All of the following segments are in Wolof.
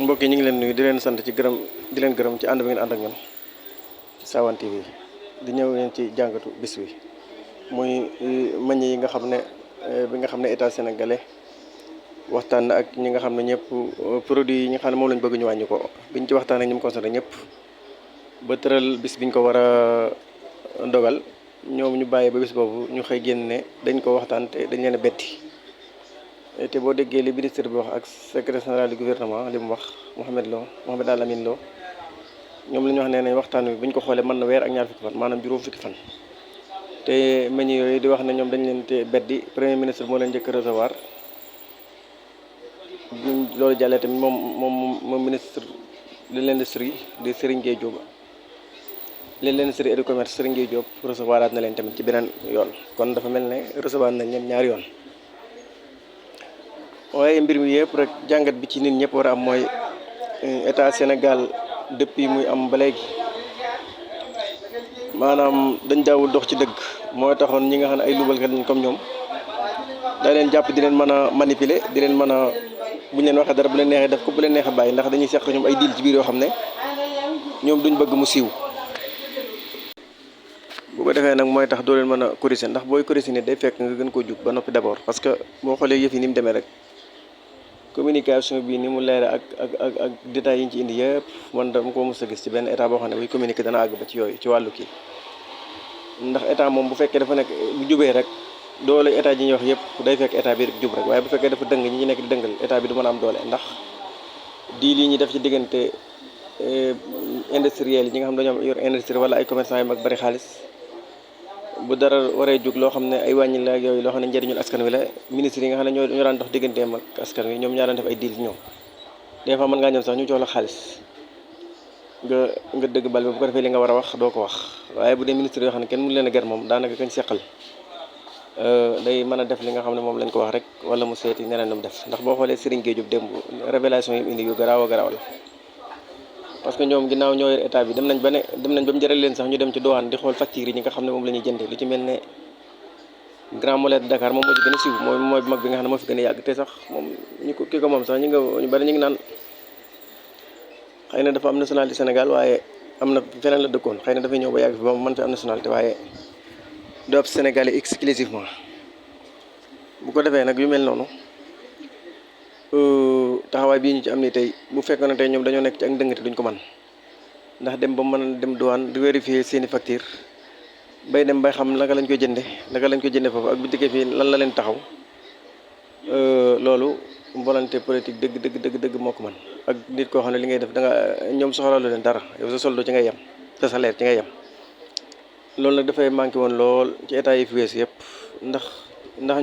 mbokk yi ñu ngi leen nuyu di leen sant ci gërëm di leen gërëm ci ànd bi ngeen ànd ak ñun ci Sawane TV di ñëw ngeen ci jàngatu bis bi muy meññ yi nga xam ne bi nga xam ne état sénégalais waxtaan na ak ñi nga xam ne ñëpp produit yi nga xam ne moom lañ bëgg ñu wàññi ko biñ ci waxtaan ak ñi mu concerné ñëpp ba tëral bis biñ ko war a dogal ñoom ñu bàyyi ba bis boobu ñu xëy génn ne dañ ko waxtaan te dañ leen a betti te boo déggee li ministre bi wax ak secrétaire général du gouvernement li mu wax Mouhamed Al Amine Lo ñoom la ñu wax nee nañ waxtaan wi bu ñu ko xoolee mën na weer ak ñaar fukki fan maanaam juróom fukki fan te meññ yooyu di wax ne ñoom dañ leen te beddi premier ministre moo leen njëkk recevoir loolu jàllee tamit moom ministre de l'industrie di Serigne Gueye Diop l'industrie et du commerce Serigne Gueye Diop recevoir na leen tamit ci beneen yoon kon dafa mel ne recevoir nañ leen ñaari yoon. waaye mbir mi yëpp rek jàngat bi ci nit ñëpp war a am mooy état Sénégal depuis muy am ba léegi maanaam dañ daawul dox ci dëgg moo taxoon ñi nga xam ne ay lubalkat lañ comme ñoom da leen jàpp di leen mën a manipuler di leen mën a bu ñu leen waxee dara bu leen neexee def ko bu leen neexee bàyyi ndax dañuy seq ñoom ay deal ci biir yoo xam ne ñoom duñ bëgg mu siiw. bu ko defee nag mooy tax doo leen mën a corriger ndax booy corriger nit day fekk nga gën koo jub ba noppi d'abord parce que boo xoolee yëf yi ni mu demee rek. communication bi ni mu leere ak détails yi ñu ci indi yëpp man dama ko mos a gis ci benn état boo xam ne buy communiquer dana àgg ba ci yooyu ci wàllu kii ndax état moom bu fekkee dafa nekk bu jubee rek doole état ji ñuy wax yëpp day fekk état bi rek jub rek waaye bu fekkee dafa dëng ñi ñu nekk di dëngal état bi du mën a am doole ndax di lii ñuy def ci diggante industriel yi ñi nga xam dañoo yor industrie wala ay commerçant yu mag bari xaalis bu dara waree jóg loo xam ne ay wàññi la ak yooyu loo xam ne njëriñul askan wi la ministre yi nga xam ne ñoo daan dox digganteem ak askan wi ñoom ñaa daan def ay deal ñoom des fois mën ngaa ñëw sax ñu jox la xaalis nga dëgg bal bi bu ko defee li nga war a wax doo ko wax waaye bu dee ministre yoo xam ne kenn mënu leen a ger moom daanaka kañ seqal day mën a def li nga xam ne moom lañ ko wax rek wala mu seeti neneen lu mu def ndax boo xoolee Serigne Gueye Diop démb révélation yi indi yu garaaw a garaaw la parce que ñoom ginnaaw ñoo yor état bi dem nañ ba mu jaral leen sax ñu dem ci douane di xool facture yi ñi nga xam ne moom la ñuy jëndee lu ci mel ne Grand Moulin de Dakar moom moo ci gën a siiw mooy mag bi nga xam ne moo fi gën a yàgg te sax moom kii ko moom sax ñu bari ñu ngi naan xëy na dafa am nationalité Sénégal waaye am na feneen la dëkkoon xëy na dafay ñëw ba yàgg fi ba mën fi am nationalité waaye du ab Sénégalais exclusivement bu ko defee nag yu mel noonu taxawaay bii ñu ci am ni tey bu fekkoon ne tey ñoom dañoo nekk ci ak ndëngate duñ ko mën ndax dem ba mën a dem douane di vérifier seeni facture bay dem bay xam naka lañ koy jënde foofu ak bu dikkee fii lan la leen taxaw loolu volonté politique dëgg moo ko mën ak nit koo xam ne li ngay def da nga ñoom soxlalu leen dara yow sa soldo ci ngay yem sa salaire ci ngay yem loolu nag dafay manqué woon lool ci état yi fi weesu yëpp ndax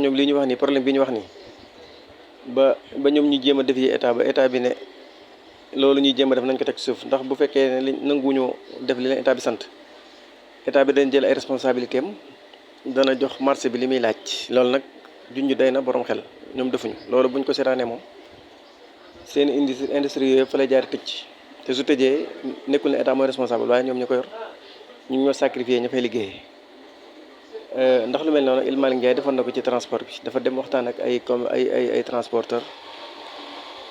ñoom lii ñu wax nii problème bi ñu wax nii ba ñoom ñu jéem a défier état ba état bi ne loolu ñuy jéem a def nañ ko teg suuf ndax bu fekkee ne li nanguwuñu def li leen état bi sant état bi dañ jël ay responsabilité am dana jox marché bi li muy laaj loolu nag junj day na borom xel ñoom defuñu loolu buñ ko seetaanee moom seen industrie yooyu fa lay jaar tëj te su tëjee nekkul ne état mooy responsable waaye ñoom ñu ko yor ñu ñoo sacrifié ña fay liggéeyee ndax lu mel noonu Il Malick Ndiaye defoon na ko ci transport bi dafa dem waxtaan ak ay transporteur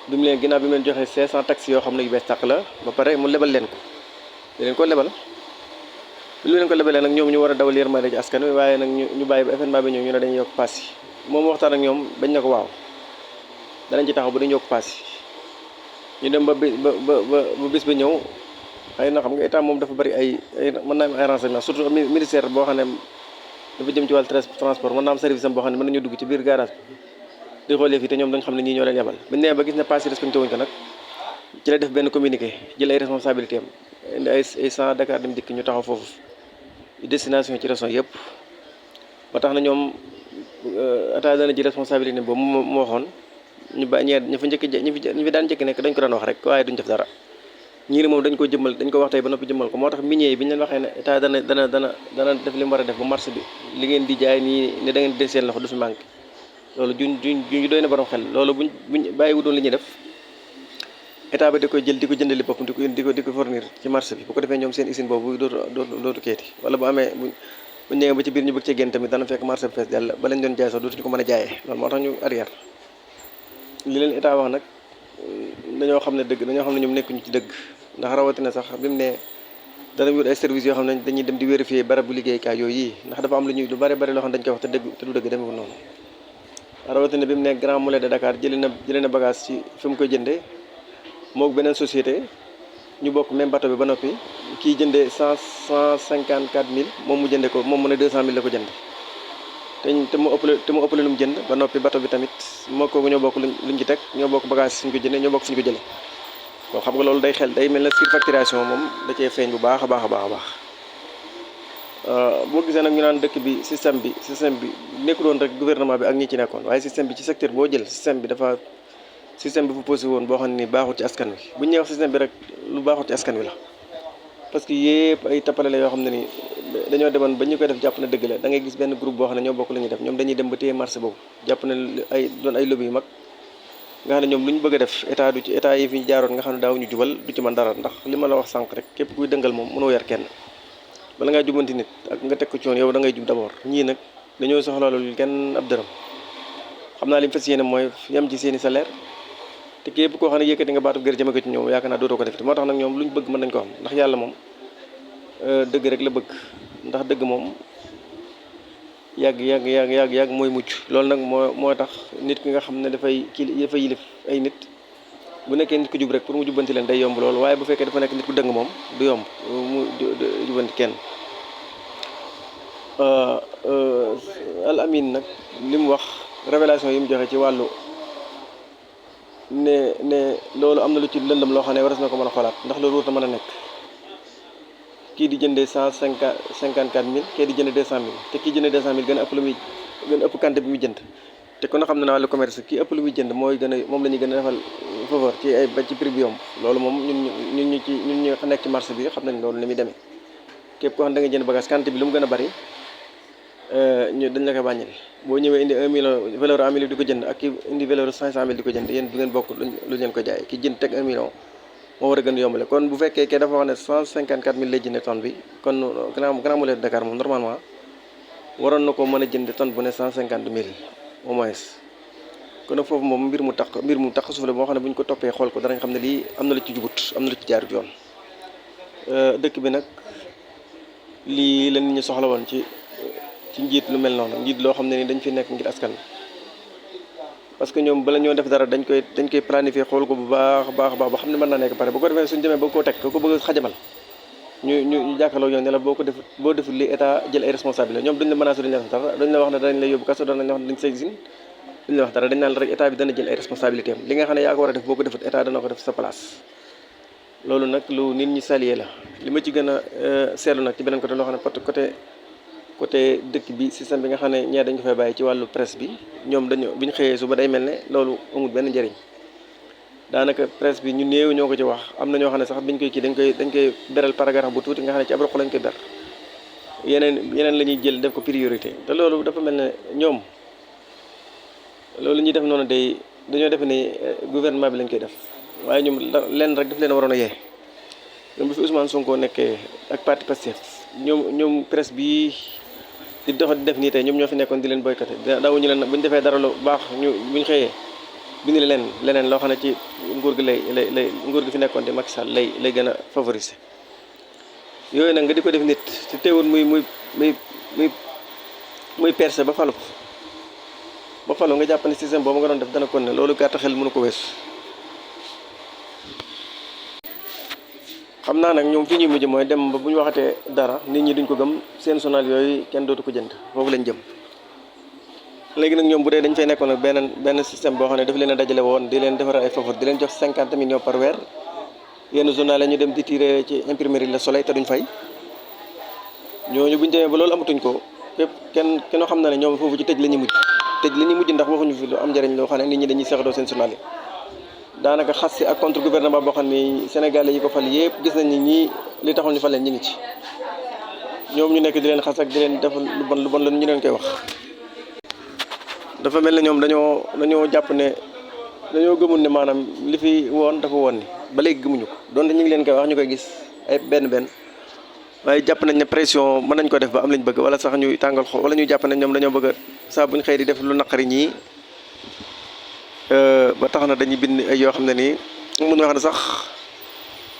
bi mu leen ginnaaw bi mu leen joxee 500 taxis yoo xam ne yu bees tàq la ba pare mu lebal leen ko di leen ko lebal bi lu leen ko lebalee nag ñoom ñu war a dawal yërmande ci askan wi waaye nag ñu bàyyi ba événement bi ñëw ñu ne dañuy yokk paas yi moom waxtaan ak ñoom bañ na ko waaw danañ ci taxaw ba dañu yokk paas yi ñu dem ba bis ba ñëw xëy na xam nga état moom dafa bari ay mën naa am ay renseignement surtout ministère boo xam ne dafa jëm ci wàllu transport mën naa am service am boo xam ne mën nañu dugg ci biir garage di xoolee fii te ñoom dañ xam ne ñii ñoo leen yebal bañ nee ba gis ne paas yi respecté wuñ ko nag ci la def benn communiqué jël ay responsabilité am indi ay 100 Dakar dem dikk ñu taxaw foofu destination ci région yëpp ba tax na ñoom état dana ji responsabilité boobu mu waxoon ñu ba ñi fi daan njëkk nekk dañ ko daan wax rek waaye duñ def dara ñii ne moom dañ ko wax tey ba noppi jëmmal ko moo tax minier yi bi ñu leen waxee ne état dana def li mu war a def ba marché bi li ngeen di jaay nii ne da ngeen di des seen loxo du fi manqué loolu juñ doy na borom xel loolu buñ bàyyiwu doon li ñuy def état ba da koy jël di ko jëndali boppam di ko fournir ci marché bi bu ko defee ñoom seen usine boobu dootu keeti wala bu amee bu ñëwee ba ci biir ñu bëgg cee génn tamit dana fekk marché bi fees dell ba lañ doon jaay sax dootuñu ko mën a jaayee loolu moo tax ñu arrière li leen état wax nag dañoo xam ne dëgg dañoo xam ne ñoom nekkuñu ci dëgg ndax rawatina sax bi mu ne dana wut ay services yoo xam ne dañuy dem di vérifier barabu liggéeykaay yooyu yi ndax dafa am lu bari bari loo xam ne dañ koy wax te dëgg te du dëgg demewul noonu rawatina bi mu ne Grand Moulin de Dakar jëlee na bagage ci fi mu koy jëndee moog beneen société ñu bokk même bateau bi ba noppi kii jëndee 154 000 moom mu jëndee ko moom mu ne 200 000 la ko jënd te mu ëppale lu mu jënd ba noppi bateau bi tamit moo ko ñoo bokk luñ ci teg ñoo bokk bagage suñ ko jëndee ñoo bokk fuñ ko jëlee kon xam nga loolu day mel na surfacturation moom da cee feeñ bu baax a baax a baax a baax boo gisee nag ñu naan dëkk bi système bi nekkul woon rek gouvernement bi ak ñi ci nekkoon waaye système bi ci secteur boo jël système bi fu posé woon boo xam ne ni baaxul ci askan wi bu ñu nee wax système bi rek lu baaxul ci askan wi la parce que yëpp ay tappale la yoo xam ne ni dañoo demoon ba ñu koy def jàpp na dëgg la da ngay gis benn groupe boo xam ne ñoo bokk la ñuy def ñoom dañuy dem ba téye marché boobu jàpp ne doon ay lobby yu mag nga xam ne ñoom lu ñu bëgg a def état yi fi jaaroon nga xam ne daawuñu jubal du ci mën dara ndax li ma la wax sànq rek képp kuy dëngal moom mënoo yar kenn bala ngaa jubanti nit ak nga teg ko ci yoon yow da ngay jub d'abord ñii nag dañoo soxlaalul kenn ab dërëm xam naa li mu fas yéene mooy yem ci seeni salaire te képp koo xam ne yëkkati nga baatu gër jëme ko ci ñoom yaakaar naa dootoo ko def te moo tax nag ñoom lu ñu bëgg mën nañ ko xam ndax yàlla moom dëgg rek la bëgg ndax dëgg moom yàgg mooy mucc loolu nag moo tax nit ki nga xam ne dafay yilif ay nit bu nekkee nit ku jub rek pour mu jubbanti leen day yomb loolu waaye bu fekkee dafa nekk nit ku dëng moom du yomb mu jubbanti kenn al amin nag li mu wax révélation yi mu joxe ci wàllu ne loolu am na lu ci lëndëm loo xam ne waras na ko mën a xoolaat ndax loolu warut a mën a nekk kii di jëndee 154 000 kii di jëndee 200 000 te kii jëndee 200 000 gën a ëpp quantité bi muy jënd te kon xam na ne wàllu commerce kii ëpp lu muy jënd moom la ñuy gën a defal faveur ci prix bi yomb loolu moom ñun ñu nekk ci marché bi xam nañ loolu ni muy demee képp koo xam ne da nga jënd bagage quantité bi lu mu gën a bari dañ la koy bàññil boo ñëwee indi 1 million valeur 1 million di ko jënd ak ki indi valeur 500 000 di ko jënd yéen du ngeen bokk lu leen ko jaay ki jënd teg 1 million moo war a gën a yombale kon bu fekkee ke dafa wax ne 154 000 lay jënde tonne bi kon Grand Moulin de Dakar moom normalement waroon na ko mën a jënd tonne bu ne 150 000 au moins kon nag foofu moom mbir mu tax suuf la boo xam ne bu ñu ko toppee xool ko danañ xam ne lii am na lu ci jugut am na lu ci jaarut yoon dëkk bi nag lii la nit ñi soxla woon ci njiit lu mel noonu njiit loo xam ne ni dañ fi nekk ngir askan parce que ñoom bala ñoo def dara dañ koy planifier xool ko bu baax ba xam ne mën naa nekk pare bu ko defee suñu demee ba koo teg ko bëgg a xajamal ñu jàkkaarloo yoon ne la boo deful li état jël ay responsabilité ñoom duñ la menacé duñ la wax dara dañ la wax ne dañ la yóbbu kaso dañ la wax ne dañ say sin duñ la wax dara dañ naan la rek état bi dana jël ay responsabilité am li nga xam ne yaa ko war a def boo ko defut état dana ko def sa place loolu nag lu nit ñi saluer la li ma ci gën a seetlu nag ci beneen côté loo xam ne côté dëkk bi système bi nga xam ne ñee dañ ko fay bàyyi ci wàllu presse bi ñoom bi ñu xëyee suba day mel ne loolu amul benn njëriñ daanaka presse bi ñu néew ñoo ko ci wax am na ñoo xam ne sax biñ koy kii dañ koy beral paragraphe bu tuuti nga xam ne ci ab roq lañ koy ber yeneen la ñuy jël def ko priorité te loolu dafa mel ne ñoom loolu ñuy def noonu dañoo defe ne gouvernement bi lañ koy def waaye ñoom lenn rek daf leen waroon a yee ñoom bi fi Ousmane Sonko nekkee ak parti Pastef ñoom presse bi di def nii tey ñoom ñoo fi nekkoon di leen boycotté daawuñu leen bu ñu defee dara lu baax buñ xëyee bind leneen loo xam ne ci nguur gi nguur gi fi nekkoon di Macky Sall lay gën a favoriser yooyu nag nga di ko def nit te teewul muy percé ba falu nga jàpp ne système boobu nga doon def dana kon ne loolu gàtt xel mënu ko weesu xam naa nag ñoom fi ñuy mujj mooy dem ba bu ñu waxatee dara nit ñi duñ ko gëm seen sonal yooyu kenn dootu ko jënd foofu lañ jëm léegi nag ñoom bu dee dañ fay nekkoon nag benn système boo xam ne daf leen a dajale woon di leen defaral ay faveur di leen jox 50 millions par weer yenn journal la ñu dem di tiré ci imprimerie Le Soleil te duñ fay ñooñu bu ñu demee ba loolu amatuñ ko kenn xam na ne ñoom foofu ci tëj la ñuy mujj ndax waxuñu fi lu am njëriñ loo xam ne nit ñi dañuy seexdoo seen journal yi daanaka xas si ak contre gouvernement boo xam ne Sénégalais yi ko fal yëpp gis nañ ni ñii li taxoon ñu fal leen ñi ngi ci ñoom ñu nekk di leen xas ak di leen def lu bon ñu leen koy wax dafa mel ne ñoom dañoo jàpp ne dañoo gëmul ne maanaam li fi woon dafa woon ni ba léegi gëmuñu ko donte ñu ngi leen koy wax ñu koy gis ay benn waaye jàpp nañ ne pression mën nañ ko def ba am lañ bëgg wala sax ñuy tàngal xol wala ñu jàpp ne ñoom dañoo bëgg saa buñ xëy di def lu naqari ñii ba tax na dañuy bind ay yoo xam ne nii mun nga xam ne sax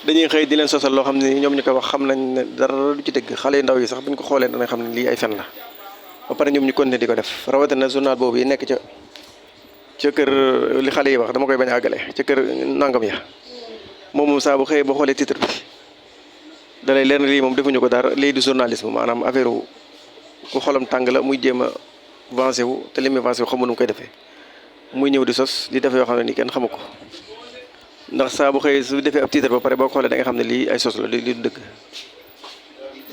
dañuy xëy di leen sosal loo xam ne ñoom ñu koy wax xam nañ ne dara du ci dëgg xale yu ndaw yi sax buñ ko xoolee danañ xam ne lii ay fen la ba pare ñoom ñu continuer di ko def rawatina journal boobu yi nekk ca kër li xale yi wax dama koy bañ a àggale ca kër nangam ya moom saa bu xëyee boo xoolee titre bi dalay leer na lii moom defuñu ko dara lii du journalisme maanaam affaire wu ku xolam tàng la muy jéem a avancé wu te li muy avancé wu xamu nu mu koy defee muy ñëw di sos di def yoo xam ne nii kenn xamu ko ndax saa bu xëyee su defee ab titre ba pare boo xoolee da nga xam ne lii ay sos la lii du dëgg.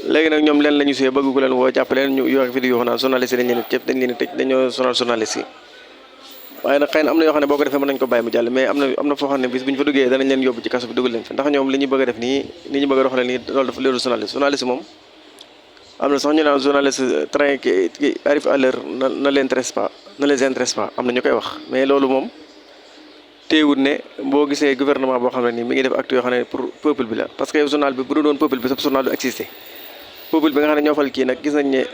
léegi nag ñoom leen la ñu suyee bëgg ku leen woo jàpp leen ñu yoo fi di yoo xam naan journaliste yi dañ leen cëpp dañ leen tëj dañoo sonal journaliste yi waaye nag xëy na am na yoo xam ne boo ko defee mën nañu ko bàyyi mu jàll mais am na foo xam ne bis bu ñu fa duggee danañ leen yóbbu ci kaso bi dugal leen fi ndax ñoom li ñu bëgg a def nii li ñu bëgg a doxalee nii loolu dafa leeru journaliste moom am na sax ñu naan journaliste train qui arrive à l'heure ne l'intéresse pas ne les intéresse pas am na ñu koy wax mais loolu moom teewul ne boo gisee gouvernement boo xam ne nii mi ngi def acte yoo xam ne pour peuple bi la parce que journal bi bu du doon peuple bi sax journal du existé peuple bi nga xam ne ñoo fal kii nag gis nañ ne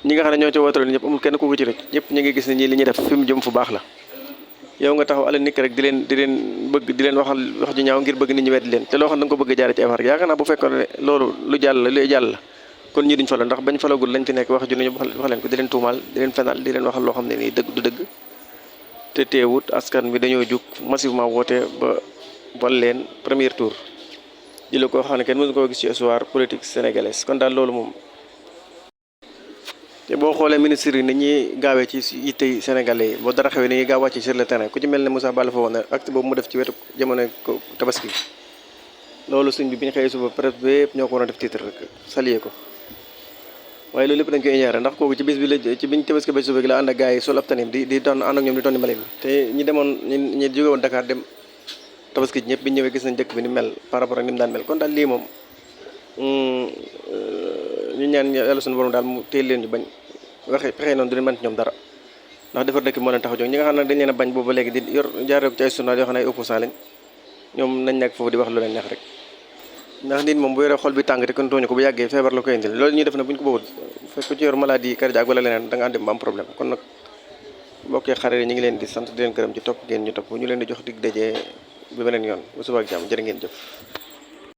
ñi nga xam ne ñoo ca wootaloon ñëpp amul kenn ku ko ci rëcc ñëpp ñu ngi gis ne ñii li ñuy def fi mu jëm fu baax la yow nga taxaw ala nikk rek di leen bëgg di leen waxal wax ju ñaaw ngir bëgg nit ñi weddi leen te loo xam ne da nga ko bëgg a jaare ci affaire yaakaar naa bu fekkoon ne loolu lu jàll la kon ñii duñ falo ndax bañ falagul lañ fi nekk wax ju nañu wax leen ko di leen tuumaal di leen fenal di leen waxal loo xam ne nii dëgg du dëgg te teewut askan bi dañoo jug massivement woote ba bal leen premier tour di la ko xam ne kenn mësu koo gis ci histoire politique sénégalaise kon daal loolu moom te boo xoolee ministre yi ni ñuy gaawee ci yittey sénégalais yi boo dara xewee ni ñuy gaaw wàcc sur le terrain ku ci mel ne Moussa Balla Fofana acte boobu mu def ci wetu jamono tabaski loolu sëñ bi ñu xëyee suba presse bi yëpp ñoo ko war a def titre rek saluer ko waaye loolu lépp dañ koy ñaare ndax kooku ci bis bi la ci biñ tabaski ba suba gi la ànd ak gars yi sol ab tanim di doon ànd ak ñoom di doon mbalit mi te ñi demoon ñi jóge woon Dakar dem tabaski ñëpp bi ñëwee gis nañ dëkk bi ni mel par rapport ak ni mu daan mel kon daal lii moom ñu ñaan yàlla suñu borom daal mu téel leen ñu bañ waxe pexe noonu du leen mën ci ñoom dara ndax defar dëkk bi moo leen tax a jóg ñi nga xam ne dañ leen a bañ boobu ba léegi di yor jaaree ko ci ay journal yoo xam ne ay opposant lañ ñoom nañ nekk foofu di wax lu leen neex rek ndax nit moom bu yoree xol bi tàng te kon tooñu ko bu yàggee feebar la koy indil loolu ñuy def na bu ñu ko bëggul fekk ku ci yor maladie cardiaque wala leneen da nga ànd ba am problème kon nag bokkee xare yi ñu ngi leen di sant di leen gërëm ci topp ngeen ñu topp ñu leen di jox dig dajee bi beneen yoon bu suba ak jàmm jërë ngeen jëf